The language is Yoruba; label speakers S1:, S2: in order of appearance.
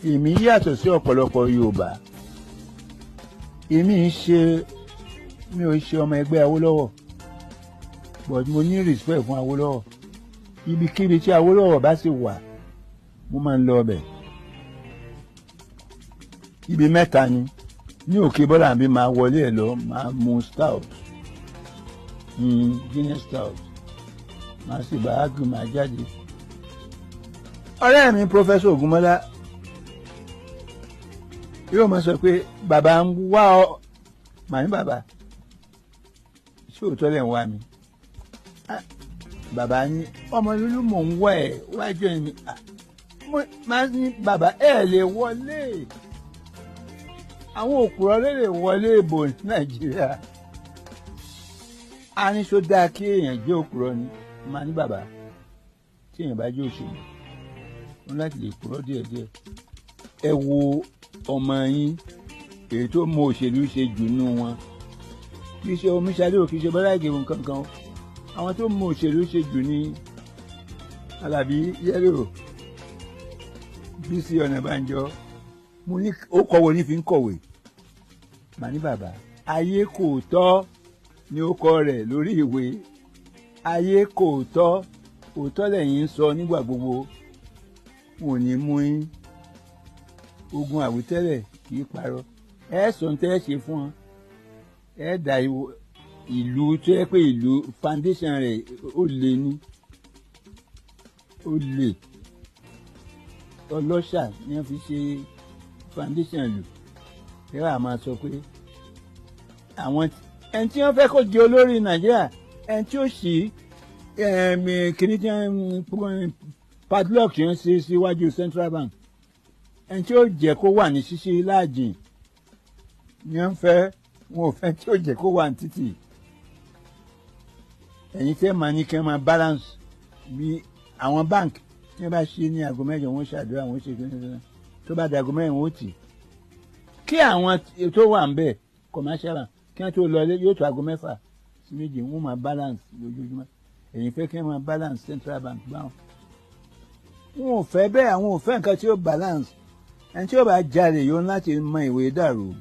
S1: Èmi yàtọ̀ sí ọ̀pọ̀lọpọ̀ Yorùbá. Èmi ń ṣe, mi ò ṣe ọmọ ẹgbẹ́ Awólọ́wọ̀, but mo ní respect fún Awólọ́wọ̀. Ibikíbi tí Awólọ́wọ̀ bá sì wà, mo máa ń lọ ọbẹ̀. Ibi mẹ́ta ni ní òkè bọ́lá mi máa wọlé ẹ̀ lọ, máa mu stout, Guinness stout, máa sì bá ágùn, máa jáde. Ọ̀rẹ́ mi, Professor Ògúnmọ́lá, yóò máa sọ pé bàbá ń wá ọ. Màá ní, "Bàbá, ṣé òótọ́ lẹ̀ ń wá mi?" Bàbá ní, "Ọmọ lúlú, mò ń wá ẹ̀ wájú ẹ̀ mi." Máa ní, "Bàbá, ẹ̀ lè wọlé. Àwọn òpùrọ̀ lè wọlé ìbò ní Nàìjíríà." A ní sọ dáa kí èèyàn jẹ́ òpùrọ̀ ni. Máa ní, "Bàbá, tí èèyàn bá jẹ́ òṣèlú, wọn láti lè purọ́ díẹ̀díẹ̀. Ẹ wo ọmọ yín, èyí tó mọ òṣèlú ṣe jù nínú wọn, kì í ṣe Omiṣadé ò, kì í ṣe Bọ́lá Ìgè kankan. Àwọn tó mọ òṣèlú ṣe jù ní Alábí Yẹ́lò, Bísí Ọ̀nàbànjọ." Mo ní, ó kọ̀wé ní fi ń kọ̀wé. Màá ní, "Bàbá, ayé kò tọ́ ní ó kọ rẹ̀ lórí ìwé. Ayé kò tọ́, òótọ́ lẹ́yìn ń sọ nígbà gbogbo. Wọn ò ní mú yín. Ogun àwítẹ́lẹ̀ kì í parọ́. Ẹ sọ ní tẹ́ ẹ ṣe fún wọn. Ẹ dà ìlú tó yẹ pé ìlú foundation rẹ̀ ó lé ní ó lè ọlọ́ṣà ni wọ́n fi ṣe foundation lù. Ẹ wà máa sọ pé àwọn ẹni tí wọ́n fẹ́ kó di olórí Nàìjíríà, ẹni tí ó ṣì kìíní tí wọ́n padlock tí wọ́n ṣe síwájú Central Bank, ẹni tí ó jẹ́ kó wà ní ṣíṣí láàjìn ni wọ́n fẹ́. Wọn ò fẹ́ tí ó jẹ́ kó wà ní títì. Ẹ̀yin tẹ́ máa ní kí wọ́n máa balance bí àwọn bank tí wọ́n bá ṣe ní aago 8, wọ́n ṣàdúrà, wọ́n ṣe kí wọ́n tó bá di aago 4, wọ́n tì. Kí àwọn tó wà ń bẹ̀, commercial bank, kí wọ́n tó lọlé, yóò tó aago 6 sí 7, wọ́n máa balance lójoojúmọ́. Ẹ̀yin fẹ́ kí wọ́n máa balance Central Bank báwọn. Wọn ò fẹ́ bẹ́ẹ̀. Àwọn ò fẹ́ nǹkan tí ó balance. Ẹni tí ó bá jalè yóò láti mọ ìwé dàrú.